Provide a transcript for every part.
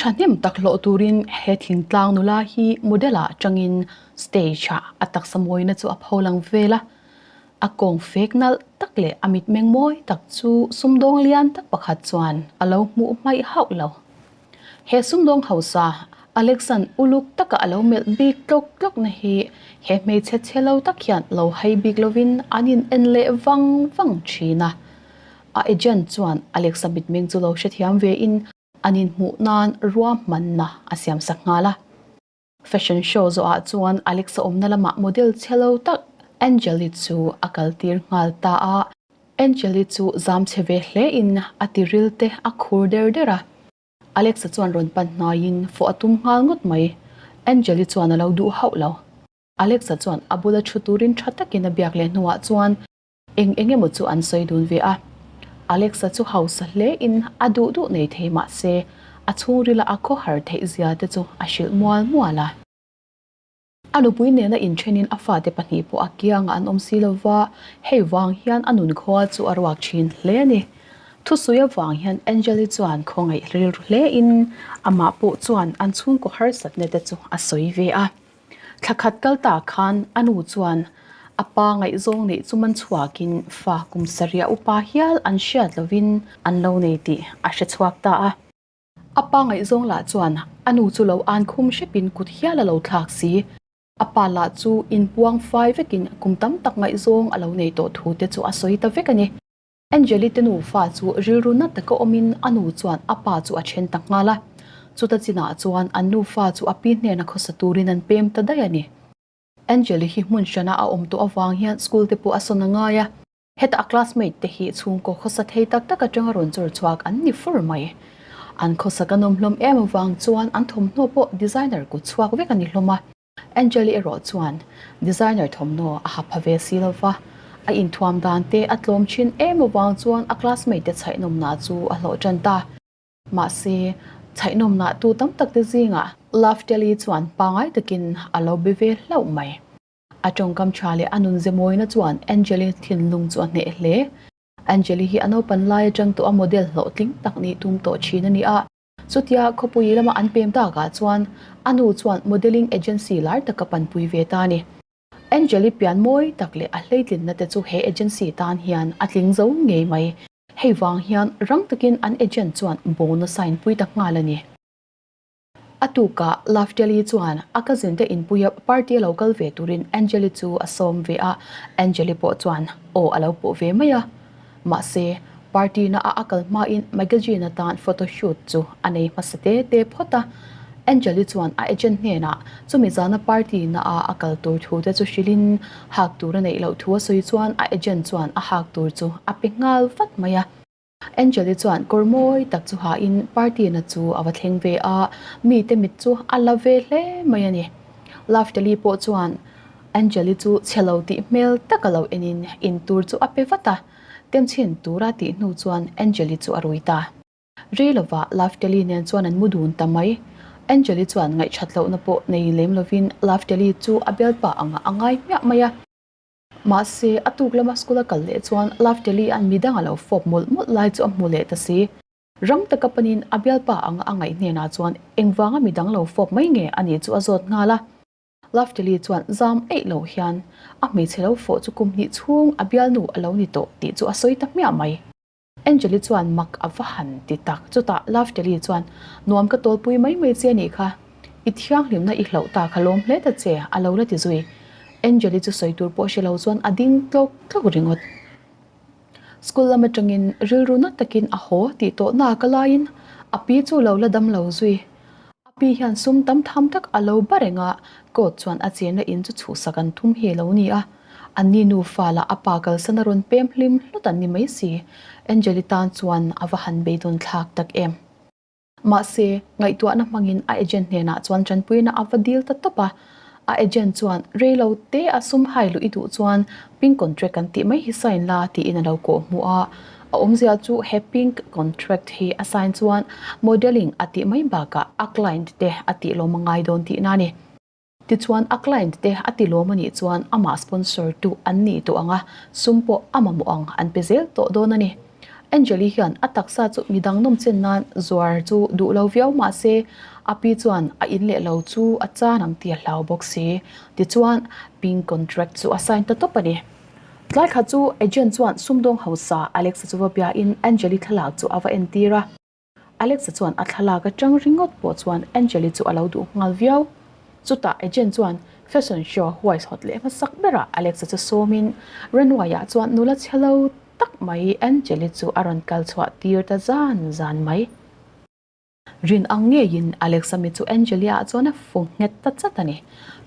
thahnem tak hlawh turin he thingtlang nula hi model ah tangin stage ah a taksa mawina chu a pholang vel a. A kawng fek nalh tak leh a mitmeng mawi tak chu sumdawng lian tak pakhat chuan a lo hmuh hmaih hauh lo. He sumdawng hausa Alexan uluk taka a lo melh bik tlawk tlawk na hi he hmeichhe chhe lo tak hian lo hai bik lovin an in en leh vang vang thin a. A agent chuan Alexa mitmeng chu lo hrethiam ve in an inhmuh nan ruahmanna a siam sak nghal a. Fashion show zawhah chuan Alexa awmna lamah model chhe lo tak Angeli chu a kal tir nghal ta a. Angeli chu zam chhe ve hle in a ti ril te a khur der der a. Alexa chuan rawn pan hnaiin fawh a tum nghal ngawt mai. Angeli chuan a lo duh hauh lo. Alexa chuan a bula thu turin tha takin a biak leh hnuah chuan Eng eng emaw chu an sawi dun ve a. Alexa chu hausa hle in a duh duh nei thei mah se, a chhungrila a khawhar theih zia te chu a hrilh mual mual a. A nupui nena inthenin a fate pahnih pawh a kiangah an awm si lo va, hei vang hian a nunkhua chu a ruak thin hle a ni. Thusawi avang hian Angeli chuan khawngaih rilru hle in amah pawh chuan an chhungkaw harsatna te chu a sawi ve a. Thla khat kal ta khan a nu chuan a pa ngaihzawng neih chu man chhuakin fa kum sarih a upa hial an hriat lovin an lo nei tih a hre chhuak ta a. A pa ngaihzawng lah chuan a nu chu lo an khum hrepin kut hial a lo thlak si. A pa lah chu inpuang fai vekin kum tam tak ngaihzawng a lo nei tawh thu te chu a sawi ta vek a ni. Angeli te nufa chu rilru na taka awmin a nu chuan a pa chu a then ta nghal a. Chuta chinah chuan an nufa chu a pi hnena khawsa turin an pem ta daih a ni. Angeli hi hmun hrana a awm tawh avang hian school te pawh a sawn a ngai a. Heta a classmate te hi chhungkaw khawsa thei tak tak atanga rawn chawr chhuak an ni fur mai. An khawsak a nawm hlawm em avang chuan an thawmhnaw pawh designer kut chhuak vek a ni hlawm a. Angeli erawh chuan designer thawmhnaw a ha pha ve si lo va, a inthuam dan te a tlawm thin em avang chuan a classmate te chhaihnawmna chu a hlawh tan ta. Mahse, chhaihnawmna tu tam tak te zingah Love Telly chuan pangai takin a lo be ve hlauh mai. A tawngkam tha leh a nunze mawina chuan Angeli thinlung chu a hneh hle. Angeli hi a naupan lai atang tawh a model hlawhtling tak nih tum tawh thin a ni a. Chutia khawpui lama an pem takah chuan a nu chuan modelling agency lar taka panpui ve ta a ni. Angeli pian mawi tak leh a hleitlinna te chu he agency tan hian a tling zo ngei mai. Hei vang hian rang takin an agent chuan bone a sign pui ta nghal a ni. A tukah Laftelli chuan a cousin te inpuia party a lo kal ve turin Angeli chu a sawm ve a, Angeli pawh chuan aw a lo pawh ve mai a. Mahse, party na a a kal hmain magazine atan photo shoot chu a nei hmasa te te phawt a. Angeli chuan a agent hnenah chumi zana party na a a kal tur thu te chu hrilhin hak tur a neih loh thu a sawi chuan a agent chuan a hak tur chu a pe nghal vat mai a. Angeli chuan kawr mawi tak chu hain party na chu a va thleng ve a, mite mit chu a la ve hle mai a ni. Laftelli pawh chuan Angeli chu chhe lo tih hmel tak a lo enin in tur chu a pe vat a, temchhin tura tih hnu chuan Angeli chu a rui ta. Rei lovah Laftelli nen chuan an mu dun ta mai. Angeli chuan ngaihṭhat lohna pawh nei lem lovin Laftelli chu a bialpa angah a ngai hmiah mai a. Mahse, a tuk lama school a kal leh chuan Laftelli-a'n midang a lo fawp mawlh mawlh lai chu a hmu leh ta si. Rang taka panin a bialpa anga a ngaih hnenah chuan engvanga midang lo fawp mai nge a nih chu a zawt nghal a. Laftelli chuan zam eih lo hian a hmeichhe lo fawh chu kum hnih chhung a bialnu a lo ni tawh tih chu a sawi ta hmiah mai. Angeli chuan mak a va han ti tak. Chutah Laftelli chuan, Nuam ka tawlpui mai mai che anih kha. I thianghlimna i hlauh ta kha lawm hle ta che, a lo la ti zui. Angeli chu sawi tur pawh hre lo chuan a ding tlawk tlawk ringawt. School lam atangin rilru na takin a haw tih tawh nak a laiin a pi chu lo la dam lo zui. A pi hian sum tam tham tak a lo ba reng a, court chuan a chenna in chu chhuhsak an tum hi lo ni a. Anni nufa lah a pa kalsan a rawn pem hlim hlut an ni mai si. Angeli tan chuan a va han beidawn thlak tak em. Mahse, ngaihtuahna hmangin a agent hnenah chuan tanpuina a va dil ta tawp a. A agent chuan rei lo te a sum hai luh i duh chuan pink contract kan tih mai hi sign la tiin a lo kawh hmuh a. A awmzia chu he pink contract hi a sign chuan modelling a tih mai bakah a client te a tih lawm a ngai dawn tihna a ni. Tichuan a client te a ti lawm a nih chuan amah sponsor tu an nih tawh ang a, sum pawh a mamawh ang an pe zel tawh dawn a ni. Angeli hian a taksa chu midang nawmchen nan zuar chu duh lo viau mah se, a pi chuan a in leh lo chu a chan ang tih a hlau bawk si. Tichuan, pink contract chu a sign ta tawp a ni. Tlai khat chu agent chuan sumdawng hausa Alex-a chu va biain Angeli thlalak chu a va entir a. Alex-a chuan a thlalak atang ringawt pawh chuan Angeli chu a lo duh nghal viau. Chutah agent chuan fashion show huaihawt leh hmasak berah Alex-a chu sawmin runway-ah chuan nula chhe lo tak mai Angeli chu a rawn kal chhuah tir ta zan zan mai. Rin ang ngeiin Alex-a mi chu Angeli-ah chuan a fu nghet ta chat a ni.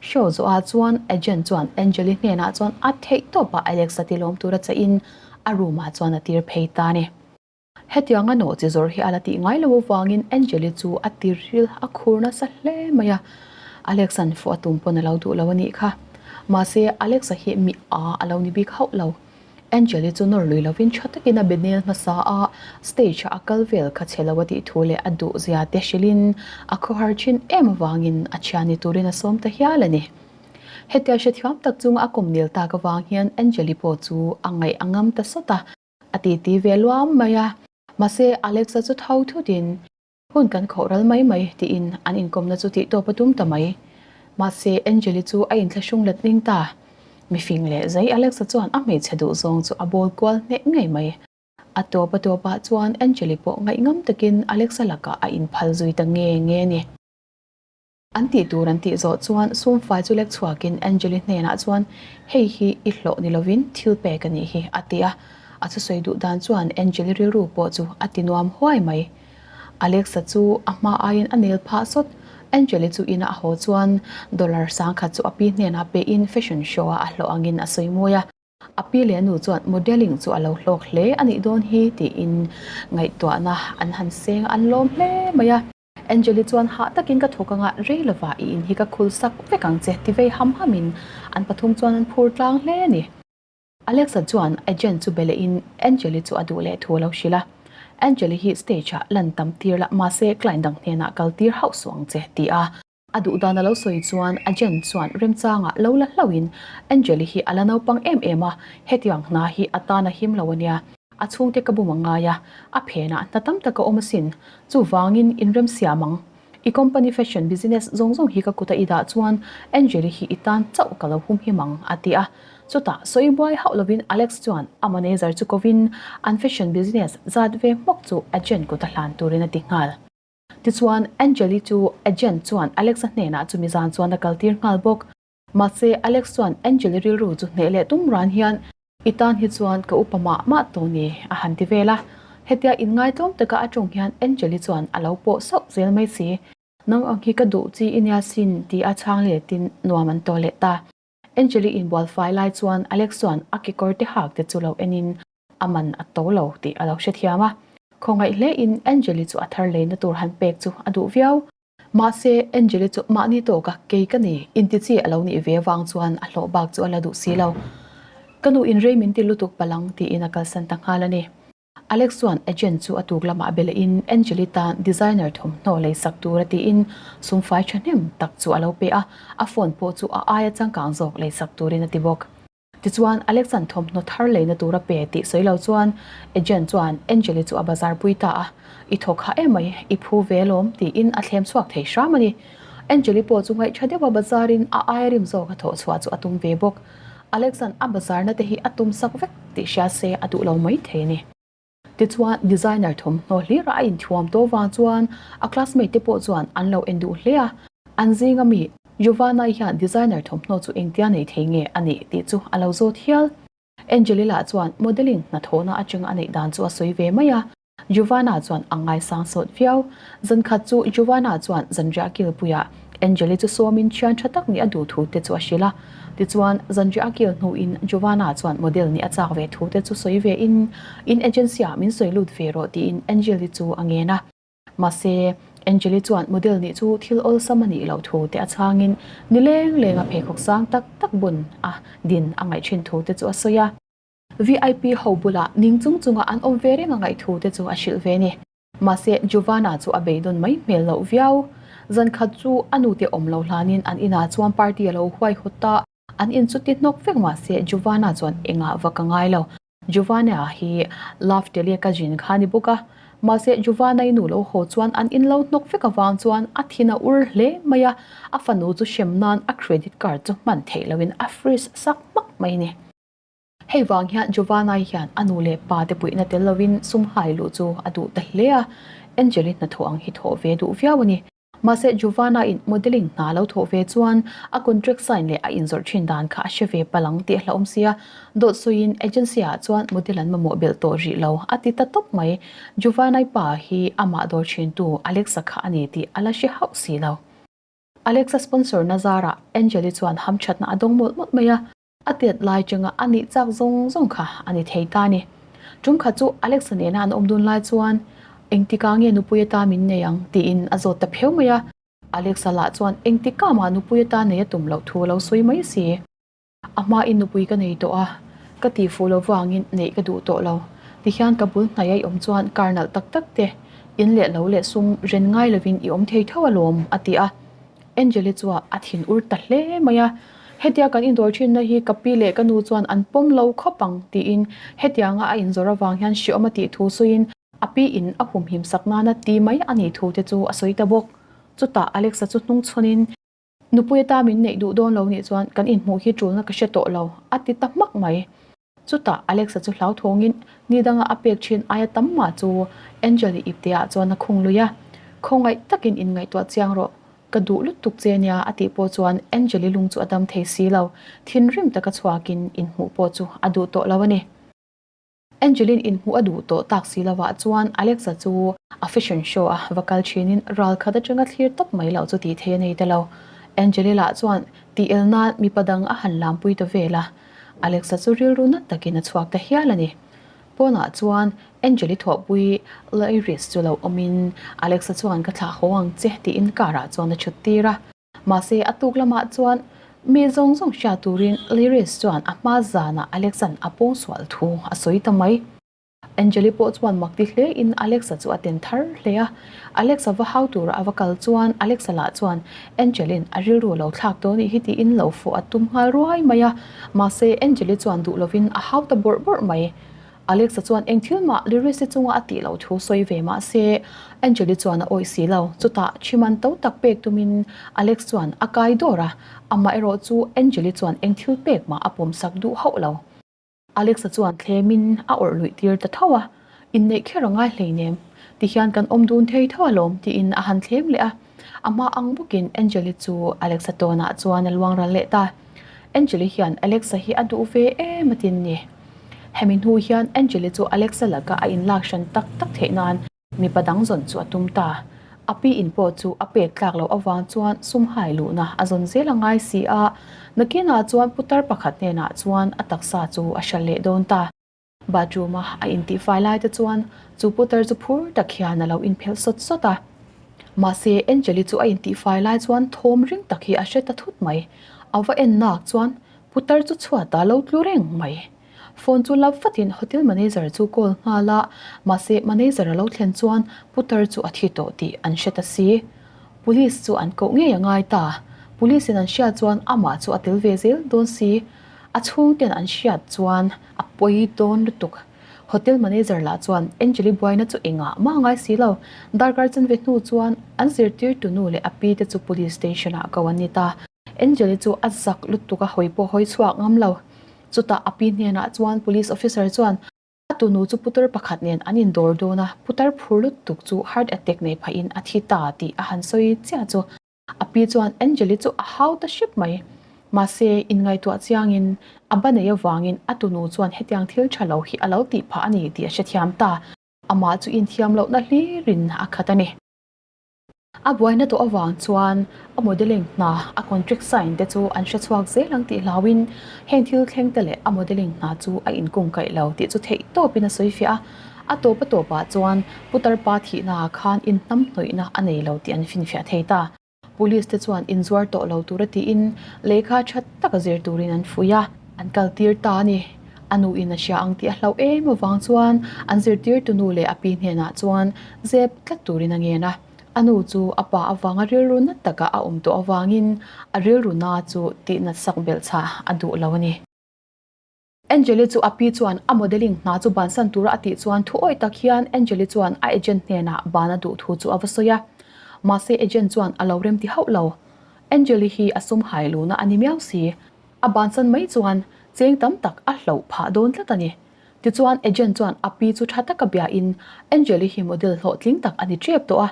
Show zawhah chuan agent chuan Angeli hnenah chuan a theih tawpah Alex-a tilawm tura chahin a room-ah chuan a tir phei ta a ni. Hetiang a nawh chi zawrh hi a la tih ngai lo avangin Angeli chu a tiril a khur nasa hle mai a, Alex-a'n fuh a tum pawn a lo duh lo a nih kha. Mahse, Alex-a hi mi a a lo ni bik hauh lo. Angeli chu nawr lui lovin tha takin a be nel hmasa a, stage-a a kal vel kha chhe lo a tih thu leh a duh zia te hrilhin a khawhar thin em avangin a thian ni turin a sawm ta hial a ni. Hetia hrethiam tak chunga a kawm nel tak avang hian Angeli pawh chu a ngaih a ngam ta sawt a. A titi ve luam mai a, mahse Alex-a chu tho thutin, Hun kan khawh ral mai mai, tiin an inkawmna chu tihtawp a tum ta mai. Mahse Angel-i chu a inthlahrung let ning ta. Mifing leh zai Alex-a chuan a hmeichhe duh zawng chu a bawl kual hneh ngei mai. A tawp a tawpah chuan Angel-i pawh ngaihngam takin Alex-a lakah a inphal zui ta nge nge a ni. An tih tur an tih zawh chuan sumfai chu lek chhuakin Angeli hnenah chuan hei hi i hlawh ni lovin thil pek a nih hi a ti a, a thusawi duh dan chuan Angeli rilru pawh chu a ti nuam huai mai. Alexa chu a hma aiin a nel phah sawt. Angeli chu ina a haw chuan dollar sangkhat chu a pi hnenah pehin fashion show ah a hlawh angin a sawi mawi a. A pi leh a nu chuan modelling chu a lo hlawk hle a nih dawn hi tiin ngaihtuahna an han seng a, an lawm hle mai a. Angeli chuan hah takin ka thawk anga rei lova i in hi ka khul sak vek ang che ti vei ham hamin an pathum chuan an phur tlang hle a ni. Alexa chuan agent chu be lehin Angeli chu a duh leh thu a lo hrilh a, Angeli hi stage ah lan tam tir la mahse client dang hnenah kal tir hauh suh ang che ti a. A duh dan a lo sawi chuan agent chuan remchangah lo la hlauhin Angeli hi a la naupang em em a, hetiang hna hi a tan a him lo a nia. A chhungte ka bum a ngai a, a phenah hna tam tak a awm asin. Chuvangin inrem siam ang. I company fashion business zawng zawng hi ka kuta i dah chuan Angeli hi i tan chauh ka lo humhim ang, a ti a. Chutah sawi buai hauh lovin Alex chuan a manager chu kovin an fashion business zat ve hmawk chu agent kuta hlan turin a ti nghal. Tichuan, Angeli chu agent chuan Alex-a hnenah chumi zan chuan a kaltir nghal bawk. Mahse, Alex chuan Angeli rilru chu hneh leh tum ran hian, I tan hi chuan ka upa mah mah tawh ni, a han ti vel a. Hetia inngaitlawm taka a tawng hian Angeli chuan a lo pawh sauh zel mai si. Nang ang hi ka duh chi i nia sin, ti a chhang letin nuam an tawh leh ta. Angeli inbual fai lai chuan Alex chuan a kekawr te hak te chu lo enin a man a to lo tih a lo hrethiam a. Khawngaih hlein Angeli chu a thar leina tur han pek chu a duh viau. Mahse, Angeli chu mahni tawka kei ka ni inti chi a lo nih ve avang chuan a hlawh bak chu a la duh si lo. Ka nu in rei min ti lutuk palang tiin a kalsan ta nghal a ni. Alex chuan agent chu a tuk lamah be lehin Angeli tan designer thawmhnaw lei sak tur a tiin sumfai thahnem tak chu a lo pe a, a phone pawh chu a aia changkang zawk lei sak turin a ti bawk. Tichuan, Alex-a'n thawmhnaw thar leina tur a pe tih sawi lo chuan agent chuan Angel-i chu a bazar pui ta a, I thawk hah em mai, i phu ve alawm tiin a thlem chhuak thei hram a ni. Angel-i pawh chu ngaihṭha deuha bazarin a aia rim zawk a thawh chhuah chu a tum ve bawk. Alex-a'n a bazarna te hi a tum sak vek tih hria se a duh lo mai thei a ni. Tichuan, designer thawmhnaw hlira a inthuam tawh vang chuan a classmate te pawh chuan an lo en duh hle a. An zinga mi, Giovanna-i hian designer thawmhnaw chu engtia nei thei nge a nih tih chu a lo zawt hial. Angelila chuan modelling hnathawhna atanga a neih dan chu a sawi ve mai a. Giovanna chuan a ngaisang sawt viau. Zankhat chu Giovanna chuan zanriah kilpuiah Angeli chu sawmin thian tha tak nih a duh thu te chu a hrilh a. Tichuan, zanriah a kil hnuin Giovanna chuan model nih a chak ve thu te chu sawi ve in, in agency ah min sawi lut ve rawh tiin Angeli chu a ngen a. Mahse, Angeli chuan model nih chu thil awlsam a nih loh thu te a chhangin nileng leng a pheikhawk sang tak tak bun a din a ngaih thin thu te chu a sawi a. VIP ho bulah ning chung chunga an awm ve reng a ngaih thu te chu a hrilh ve a ni. Mahse, Giovanna chu a beidawn mai hmel loh viau. Zan khat chu a nute awm lo hlanin an inah chuan party a lo huaihawt ta. An in chu ti hnawk vek mahse Giovanna chuan engah va ka ngai lo. Giovanna hi Love Telia ka zin kha a ni bawk a, mahse Giovanna-i nu lo haw chuan an in lo hnawk vek avang chuan a thin a ur hle mai a, a fanu chu hrem nan a credit card chu hman theih loin a freeze sak hmak mai a ni. Hei vang hian Giovanna-i hian a nu leh pa te puihna tel loin sum hai luh chu a duh ta hle a, Angel-i hnathawh ang hi thawh ve duh viau a ni. Mahse, Giovanna-in modelling hna lo thawh ve chuan a contract sign leh a inzawrh thin dan kha a hre ve palh ang tih a hlauhawm sia. Dawt sawiin agency-ah chuan model an mamawh belh tawh rih lo a ti ta tawp mai. Giovanna-i pa hi amah dawr thintu Alexa kha a ni tih a la hre hauh si lo. Alexa sponsor na zarah Angel-i chuan hamthatna a dawng mawlh mawlh mai a. A tiat lai changa a nih chak zawng zawng kha a ni thei ta a ni. Tum khat chu Alexa nena an awm dun lai chuan Engtikah nge nupui ata min nei ang? tiin a zawt ta pheu mai a. Alexa lah chuan Engtikah mah nupui ata nei a tum loh thu a lo sawi mai si. A hmain nupui ka nei tawh a, ka tih fuh lo vangin neih ka duh tawh lo. Tihian ka bul hnaih a i awm chuan kar nalh tak tak te, in leh lo leh sum ren ngai lovin i awm thei tho alawm, a ti a. Angel-i chuan a thin ur ta hle mai a, Hetia kan indawr thinna hi ka pi leh ka nu chuan an pawm lo khawp ang, tiin hetianga a inzawrh avang hian hreawm a tih thu sawiin a pi in a humhim sak nana ti mai a nih thu te chu a sawi ta bawk. Chutah Alexa chu hnung chhawn-in, Nupui ata min neih duh dawn lo nih chuan kan inhmuh hi tulna ka hre tawh lo, a ti ta hmak mai. Chutah Alexa chu hlauthawngin ni danga a pek thin aia tam mah chu Angel-i ipteah chuan a khung lui a. Khawngaih takin inngaihtuah chiang rawh, ka duh lutuk che nia a tih pawh chuan Angel-i lung chu a dam thei si lo, thinrim taka chhuakin inhmuh pawh chu a duh tawh lo a ni. Angeline inhmuh a duh tawh tak si lovah chuan Alexa chu a fashion show a va kal thinin ral khat atanga thlir tawp mai loh chu tih theih a nei ta lo. Angeli lah chuan tih el nan mipa dang a han lampui ta vel a, Alexa chu rilru nat takin a chhuak ta hial a ni. Pawnah chuan Angeli thawhpui Lyris chu lo awmin Alexa chuan ka thlah haw ang che tiin car ah chuan a chhut tir a. Mahse a tuk lamah chuan mi zawng zawng hriat turin Lyris chuan a hma zanah Alexa'n a pawngsual thu a sawi ta mai. Angeli pawh chuan mak ti hle in Alexa chu a ten thar hle a. Alexa va hau tura a va kal chuan Alexa lah chuan Angeli'n a rilru lo thlak dawn nih hi tiin lo fawh a tum nghal ruai mai a. Mahse Angeli chuan duh lovin a hau ta bawrh bawrh mai. Alexa chuan eng thil mah Lirisi chunga a tih loh thu sawi ve mah se Angeli chuan a awih si lo. Chutah thiman to tak pek tumin Alex chuan a kai dawr a, amah erawh chu Angeli chuan eng thil pek mah a pawmsak duh hauh lo. Alexa chuan thlemin a awrh luih tir ta tho a, Inneih kher a ngai hleinem, tihian kan awm dun thei tho alawm tiin a han thlem leh a. A hma ang bawkin Angeli chu Alexa tawnah chuan a luang ral leh ta. Angeli hian Alexa hi a duh ve em a tin ni. Hemi hnu hian Angeli chu Alexa laka a inlak hran tak tak theih nan mipa dang zawn chu a tum ta. A pi in pawh chu a pek tlak loh avang chuan sum hai luhna a zawn zel a ngai si a, nakinah chuan putar pakhat hnenah chuan a taksa chu a hral leh dawn ta. Bathroom-a a intihfai lai te chuan chu putar chu phur tak hian a lo inphelh sawt sawt a. Mahse, Angel-i chu a intihfai lai chuan thawm ring tak hi a hre ta thut mai. A va en nak chuan putar chu chhuat a lo tlu reng mai. Phone chu la vatin hotel manager chu call nghal a, mahse manager a lo thlen chuan putar chu a thi tawh tih an hre ta si. Police chu an koh ngei a ngai ta. Police in an hriat chuan amah chu a tel ve zel dawn si. A chhungten an hriat chuan a pawi dawn lutuk. Hotel manager lah chuan Angeli buaina chu engah mah a ngai si lo. Darkar chanve hnu chuan an zirtirtu nu leh a pi te chu police station ah ko an ni ta. Angeli chu a zak lutuk a hawi pawh hawi chhuak ngam lo. Chutah a pi hnenah chuan police officer chuan a tunu chu putar pakhat nen an indawr dawn a, putar phur lutuk chu heart attack nei phahin a thi ta tih a han sawi chiah chu a pi chuan Angeli chu a hau ta hrep mai. Mahse, inngaihtuah chiangin a ba nei avangin a tunu chuan hetiang thil tha lo hi a lo tih phah a ni tih a hrethiam ta. Amah chu inthiam lohna hlirin a khat a ni. A buaina tawh avang chuan a modelling hna, a contract sign te chu an hre chhuak zel ang tih hlauhin heng thil thleng te leh a modelling hna chu a inkungkaih lo tih chu theih tawpin a sawi fiah a. A tawp a tawpah chuan Putar pa thihnaah khan inhnamhnawihna a nei lo tih an finfiah thei ta. Police te chuan inzuar tawh lo tura tiin lehkha tha taka zir turin an fuih a, an kaltir ta a ni. A nu in a hria ang tih a hlauh em avang chuan an zirtirtu nu leh a pi hnenah chuan zep tlat turin a ngen a. A nu chu a pa avanga rilru nat taka a awm tawh avangin a rilru na chu tih nat sak belh chah a duh lo a ni. Angeli chu a pi chuan a modelling hna chu bansan tura a tih chuan thu awih tak hian Angeli chuan a agent hnenah ban a duh thu chu a va sawi a. Mahse agent chuan a lo remti hauh lo. Angeli hi a sum hai luhna a ni miau si. A bansan mai chuan cheng tam tak a hloh phah dawn tlat a ni. Tichuan agent chuan a pi chu tha taka biain Angeli hi model hlawhtling tak a ni tep tawh a,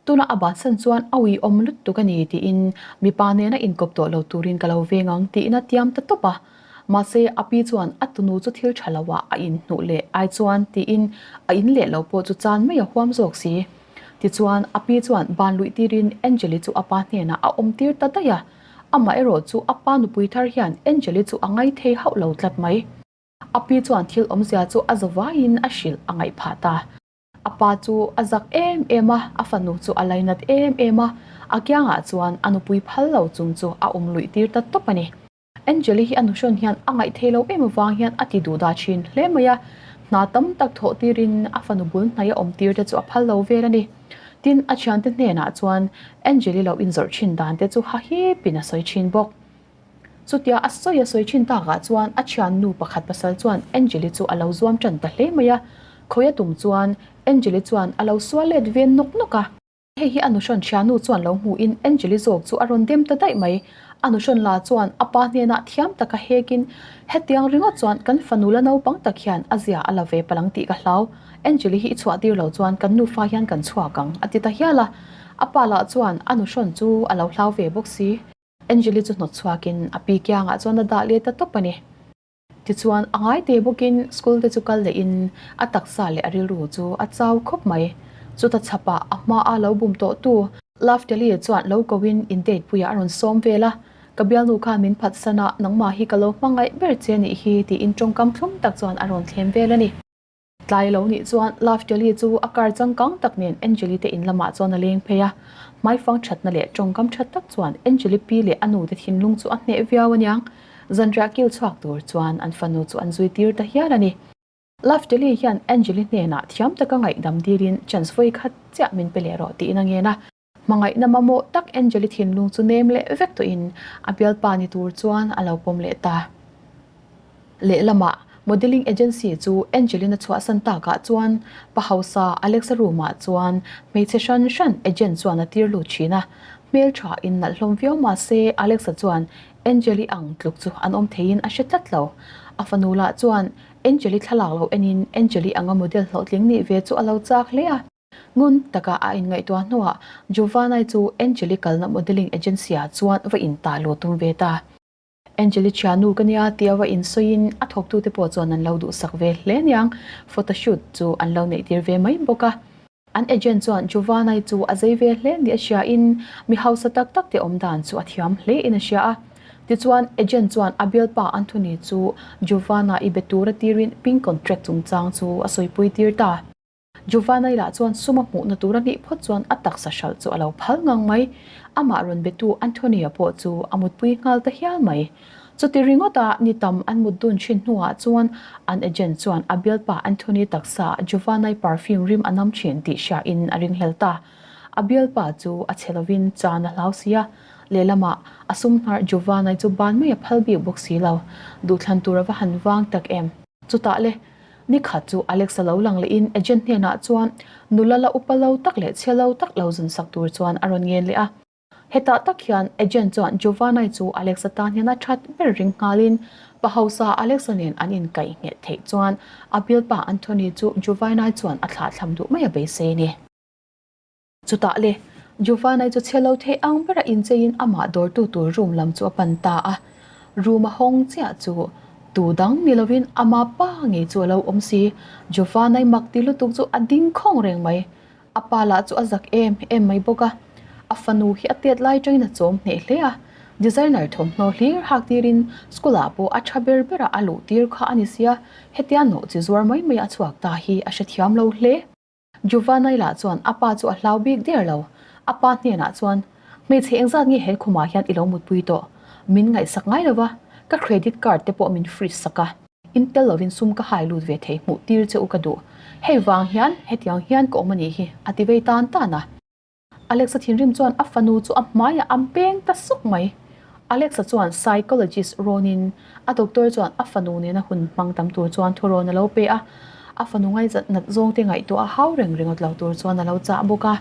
tuna a bansan chuan a uiawm lutuk a ni tiin mipa nena inkawp tawh lo turin ka lo veng ang tiin a tiam ta tawp a. Mahse a pi chuan a tunu chu thil tha lo ah a inhnuh leh ai chuan tiin a in leh lo pawh chu chan mai a huam zawk si. Tichuan a pi chuan ban luih tirin Angeli chu a pa hnenah a awm tir ta daih a, amaherawh chu a pa nupui thar hian Angeli chu a ngaithei hauh lo tlat mai. A pi chuan thil awmzia chu a zavaiin a hrilh a ngaih phah ta. A pa chu a zak em em a, a fanu chu a lainat em em a, a kiangah chuan a nupui phal lo chung chu a awm luih tir ta tawp a ni. Angeli hi a nuhrawn hian a ngaih thei lo em avang hian a ti duh dah thin hle mai a, hna tam tak thawh tirin a fanu bul hnai a awm tir te chu a phal lo vel a ni. Tin, a thiante hnenah chuan Angeli lo inzawrh thin dan te chu hahipin a sawi thin bawk. Chutia a sawi a sawi thin takah chuan a thiannu pakhat pasal chuan Angeli chu a lo zuam tan ta hle mai a, khawi a tum chuan Angeli chuan a lo sual let ve nawk nawk a. Hei hi a nuhrawn thiannu chuan lo hmuhin Angeli zawk chu a rawn dem ta daih mai. A nuhrawn la chuan a pa hnenah thiam taka hekin, Hetiang ringawt chuan kan fanu la naupang tak hian a zia a la ve palang tih ka hlau. Angeli hi i chhuah tir lo chuan kan nufa hian kan chhuak ang, a ti ta hial a. A pa lah chuan a nuhrawn chu a lo hlau ve bawk si. Angeli chu hnawt chhuakin a pi kiangah chuan a dah let ta tawp a ni. Tichuan, a ngai te bawkin school te chu kal lehin a taksa leh a rilru chu a chau khawp mai. Chuta chhapah a hmaa lo bum tawhtu Love Telly chuan lo koin in date puiah a rawn sawm vel a, Ka bialnu khan min phatsan a, nangmah hi ka lo hmangaih ber che nih hi tiin tawngkam thlum tak chuan a rawn thlem vel a ni. Tlai lo nih chuan Love Telly chu a car changkang tak nen Angeli te in lamah chuan a leng phei a. Hmaifang thatna leh tawngkam tha tak chuan Angeli pi leh a nu te thinlung chu a hneh viau aniang. Zanriah kil chhuak tur chuan an fanu chu an zui tir ta hial a ni. Love Telly hian Angeli hnenah thiam taka ngaihdam dilin chance vawi khat chiah min pe leh rawh tiin a ngen a. Hmangaihna mamawh tak Angeli thinlung chu nem leh vek tawhin a bialpa ni tur chuan a lo pawm leh ta. Lehlamah modelling agency chu Angelina chhuahsan takah chuan pa hausa Alexa room-ah chuan hmeichhe hran hran agent chuan a tir lut thin a. Hmeltha in nalh hlawm viau mah se Alexa chuan Angeli ang tluk chu an awm theiin a hre tlat lo. A fanu lah chuan Angeli thlalak lo enin Angeli anga model hlawhtling nih ve chu a lo chak hle a. Ngun taka a inngaihtuah hnuah Giovanni chu Angeli kalna modelling agency-ah chuan va intah luh tum ve ta. Angeli thiannu ka nia tia va insawiin a thawktute pawh chuan an lo duhsak ve hle niang, photoshoot chu an lo neihtir ve mai bawk a. An agent chuan Giovanni chu a zei ve hle ni a hriain mi hausa tak tak te awm dan chu a thiam hle in a hria a. Tichuan agent chuan a bialpa Anthony chu Giovanna i be tura tirin pink contract chungchang chu a sawipui tir ta. Giovanni lah chuan sum a hmuhna tur a nih phawt chuan a taksa hralh chu a lo phal ngang mai. Amah rawn betu Antonio pawh chu a mutpui nghal ta hial mai. Chuti ringawta ni tam an mut dun thin hnuah chuan an agent chuan a bialpa Anthony taksa Giovanni perfume rim a nam thin tih hriain a ringhlel ta. A bialpa chu a chhe lovin chan a hlau si a, lehlamah a sum hnarh Giovanni chu ban mai a phal bik bawk si lo. Duhthlan tur a va han vang tak em! Chutah le, ni khat chu Alex a lo lang lehin agent hnenah chuan nula la upa lo tak leh chhia lo tak lo zun sak tur chuan a rawn ngen leh a. Hetah tak hian agent chuan Giovanni chu Alex-a tan hian a that ber ring nghalin pa hausa Alex-a nen an inkaih nghet theih chuan a bialpa Anthony chu Giovanni chuan a thlahthlam duh mai a beisei a ni. Chutah le, Giovanni chu chhe lo thei ang bera incheiin amah dawrtu tur room lam chu a pan ta a. Room a hawng chiah chu tu dang ni lovin ama pa ngei chu a lo awm si. Giovanni mak ti lutuk chu a ding khawng reng mai. A pa lah chu a zak em em mai bawk a. A fanu hi a tet lai tangin a chawm hneh hle a. Designer thawmhnaw hlir hak tirin school ah pawh a tha ber bera a luh tir kha a ni sia, hetia nawh chi zuar mai mai a chhuak ta hi a hrethiam lo hle. Giovanni lah chuan a pa chu a hlau bik der lo. A pa hnenah chuan, Hmeichhe engzat nge he khumah hian i lo mutpui tawh? Min ngaihsak ngai lo va, ka credit card te pawh min freeze sak a. In tel lovin sum ka hai lut ve thei hmuh tir che u ka duh. Hei vang hian hetiang hian ka awm a nih hi, a ti vei tan tan a. Alexa thinrim chuan a fanu chu a hmaiah a beng ta suk mai. Alexa chuan psychologist rawnin a doctor chuan a fanu nena hun hmang tam tur chuan thurawn a lo pe a, a fanu ngaihzat nat zawngte ngaihtuah a hau reng ringawt lo tur chuan a lo chah bawk a.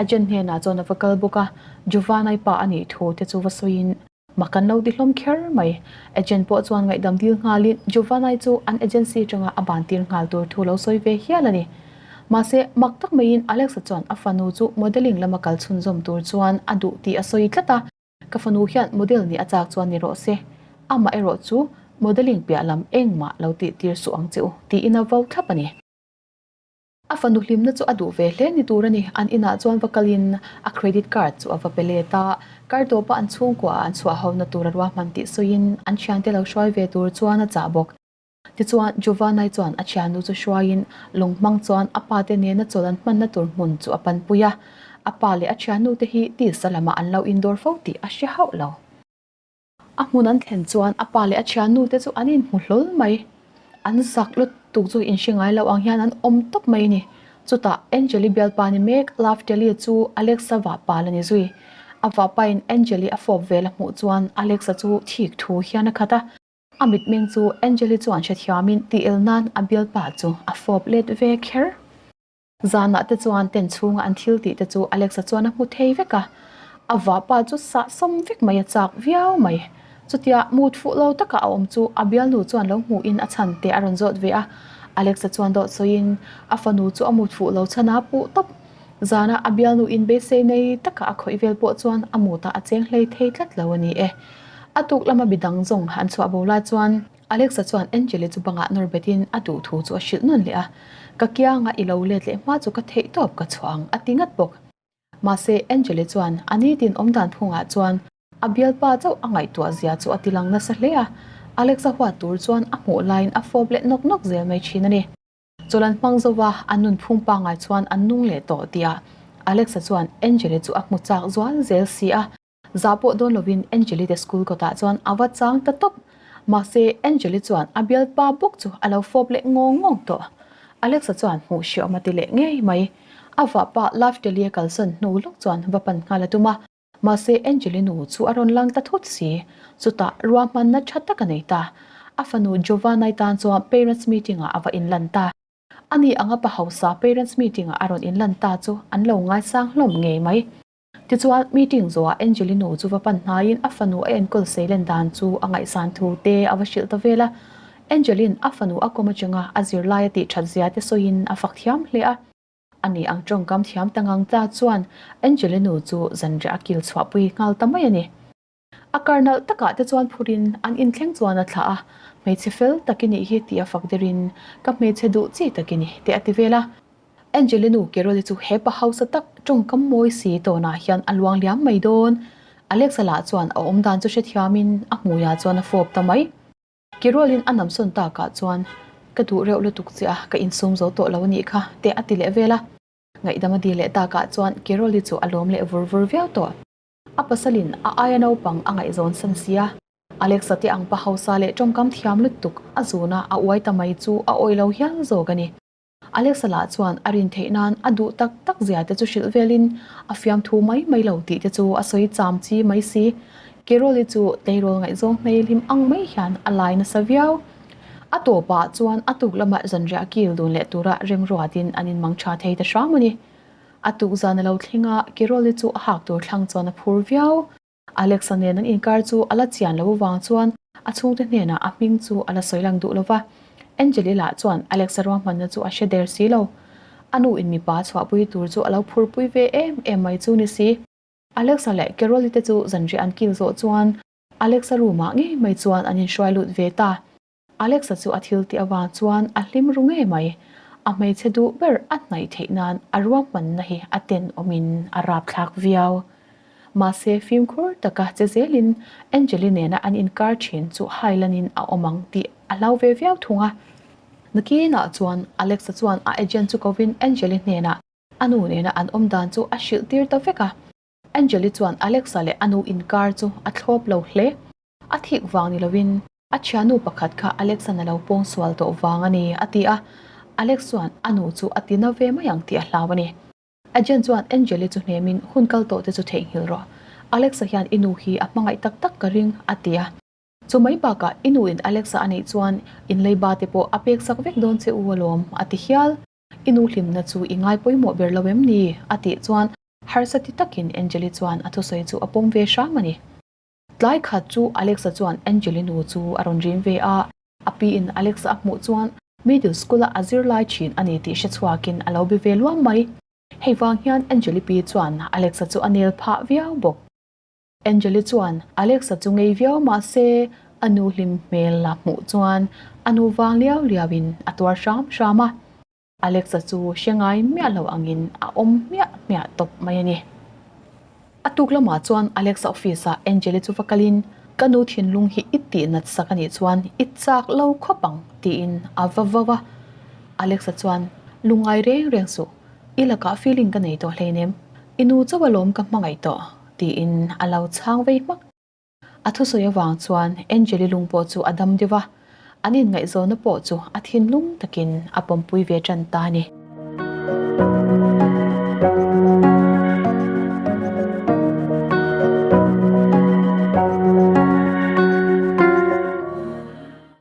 Agent hnenah chuan a va kal bawk a, Giovanna-i pa a nih thu te chu va sawiin mak an lo ti hlawm kher mai. Agent pawh chuan ngaihdam dil nghalin Giovanna-i chu an agency atanga a ban tir nghal tur thu lo sawi ve hial a ni. Mahse, mak tak maiin Alexa chuan a fanu chu modelling lama kal chhunzawm tur chuan a duh tih a sawi tlat a. Ka fanu hian model nih a chak chuan ni rawh se, amah erawh chu modelling piah lam engmah lo tih tir suh ang che u, tiin a vo thlap a ni. A fanu hlimna chu a duh ve hle ni tur a ni. An inah chuan va kalin a credit card chu a va pe let a, kar tawpa an chhungkua ah an chhuah hona tur a ruahman tih sawiin an thiante lo hruai ve tur chuan a chah bawk. Tichuan, Giovanni chuan a thiannu chu hruaiin lawng hmang chuan a pate nena chawl an hmanna tur hmun chu a panpui a. A pa leh a thiannute hi tisa lamah an lo indawr fo tih a hre hauh lo. A hmun an thlen chuan a pa leh a thiannute chu an inhmu hlawl mai. An zak lutuk chu inhre ngai lo ang hian an awm tawp mai a ni. Chutah Angeli bialpa ni mek Laftelli chu Alexa vahpa la ni zui. A vahpain Angeli a fawp vel a hmuh chuan Alexa chu thik thu hian a khat a. A mitmeng chu Angeli chuan hrethiamin tih el nan a bialpa chu a fawp let ve kher. Zanah te chuan tent chhunga an thil tih te chu Alexa chuan a hmu thei vek a, a vahpa chu sahsawm vek mai a chak viau mai. Chutia mut fuh lo taka a awm chu a bialnu chuan lo hmuhin a chhan te a rawn zawt ve a, Alexa chuan dawt sawiin a fanu chu a mut fuh lo chhan a puh tawp. Zana a bialnu in beisei nei taka a khawih vel pawh chuan a mutah a cheng hlei thei tlat lo a ni e. A tuk lama midang zawng an chhuah bo lai chuan Alexa chuan Angeli chu bangah nawr betin a duh thu chu a hrilh nawn leh a, Ka kianga i lo let leh hma chu ka theih tawp ka chhuah ang a ti ngat bawk. Mahse Angeli chuan a nitin awmdan phungah chuan a bialpa chauh a ngaihtuah zia chu a ti lang nasa hle a, Alexa huat tur chuan a hmuh laiin a fawp leh nawk nawk zel mai thin a ni. Chawlh an hmang zo va, an nunphung pangngai chuan an nung leh tawh tih ah Alexa chuan Angeli chu a hmu chak zual zel si a. Zah pawh dawn lovin Angeli te school kawtah chuan a va chang ta tawp. Mahse, Angeli chuan a bialpa bawk chu a lo fawp leh ngawng ngawng tawh. Alexa chuan hmuh hriawm a ti leh ngei mai. A vahpa Laftelie kalsan hnu lawk chuan va pan nghal a tum a. Mahse, Angeli nu chu a rawn lang ta thut si. Chutah ruahmanna tha tak a nei ta. A fanu Giovanna-i tan chuan parents meeting-ah a va inlan ta. Ani anga pa hausa parents meeting-ah a rawn inlan ta chu an lo ngaisang hlawm ngei mai. Tichuan, meeting zawhah Angeli nu chu va pan hnaiin a fanu a enkawl seilen dan chu a ngaihsan thu te a va hrilh ta vel a. Angeli'n a fanu a kawm atanga a zirlai a tih that zia te sawiin a fak thiam hle a. Ani ang tawngkam thiam ta ngang ta chuan Angeli nu chu zanriah a kil chhuahpui nghal ta mai a ni. A kar nalh takah te chuan phurin an inthleng chuan a thlah a, hmeichhe fel tak i nih hi tih a fak derin ka hmeichhe duh chi tak i ni teh a ti vel a. Angeli nu Carol-i chu hepa hausa tak tawngkam mawi si tawnah hian a luang liam mai dawn. Alexa lah chuan a awmdan chu hrethiamin a hmuiah chuan a fawp ta mai. Kirualin a namsawn takah chuan, Ka duh reuh lutuk che a, ka insum zo tawh lo a nih kha, te a ti leh vel a. Ngaihdam a dil leh takah chuan Kiroli chu a lawm leh vur vur viau tawh. A pasalin a aia naupang a ngaihzawn san si a, Alexa te ang pa hausa leh tawngkam thiam lutuk a zuna a uai ta mai chu a awih lo hial zawk a ni. Alexa lah chuan a rin theih nan a duh tak tak zia te chu hrilh velin a fiamthu mai mai lo tih te chu a sawi cham chi mai si. Carol-i chu tleirawl ngaihzawng hnei hlim ang mai hian a lai nasa viau. A tawpah chuan a tuk lamah zanriah kil dun leh tura remruatin an inmang tha thei ta hram a ni. A tuk zan a lo thleng a, Carol-i chu a hak tur thlang chuan a phur viau. Alexa nen an inkar chu a la chian lo avang chuan a chhungte hnenah a hming chu a la sawi lang duh lo va. Angeli lah chuan Alexa ruahmanna chu a hre der si lo. A nu in mipa chhuahpui tur chu a lo phurpui ve em em mai chu ni si. Alexa leh Carol-i te chu zanriah an kil zawh chuan Alexa room ah ngei mai chuan an inhruai lut ve ta. Alexa chu a thil tih avang chuan a hlim ru ngei mai. A hmeichhe duh ber a hnaih theih nan a ruahmanna hi a tenawmin a rapthlak viau. Mahse fimkhur taka che zelin Angeli nena an inkar thin chu hailanin a awm ang tih a hlau ve viau thung a. Nakinah chuan Alexa chuan a agent chu kovin Angeli hnenah a nu nena an awm dan chu a hrilh tir ta vek a. Angeli chuan Alexa leh a nu inkar chu a thlawp lo hle. A thik vang ni lovin a thiannu pakhat kha Alex-a'n a lo pawng sual tawh vang a ni, a ti a. Alex chuan a nu chu a ti na ve mai ang tih a hlau a ni. Agent chuan Angel-i chu hnemin hun kal tawh te chu theihnghilh rawh. Alex-a hian i nu hi a hmangaih tak tak ka ring, a ti a. Chu mai bakah i nu in Alex-a a neih chuan in leiba te pawh a pek sak vek dawn che u alawm, a ti hial. I nu hlimna chu i ngai pawimawh ber lo em ni? a tih chuan harsa ti takin Angeli chuan a thusawi chu a pawm ve hram a ni. Tlai khat chu Alex-a chuan Angeli nu chu a rawn rim ve a, a pi in Alex-a a hmuh chuan middle school-a a zirlai thin a ni tih hre chhuakin a lo be ve luam mai. Hei vang hian Angeli pi chuan Alex-a chu a nel phah viau bawk. Angeli chuan Alex-a chu ngei viau mah se a nu hlim hmel la hmuh chuan a nu vang liau liauin a tuar hram hram a. Alex-a chu hre ngai miah lo angin a awm hmiah hmiah tawp mai a ni. A tuk lamah chuan Alex-a office-ah Angeli chu va kalin, Ka nu thinlung hi i tih nat sak a nih chuan i chak lo khawp ang, tiin a va vau a. Alex-a chuan, Lungngai reng reng suh, i lakah feeling ka nei tawh hleinem, i nu chauh alawm ka hmangaih tawh, tiin a lo chhang vei hmak. A thusawi avang chuan Angeli lung pawh chu a dam deuh a, an inngaihzawnna pawh chu a thinlung takin a pawmpui ve tan ta a ni.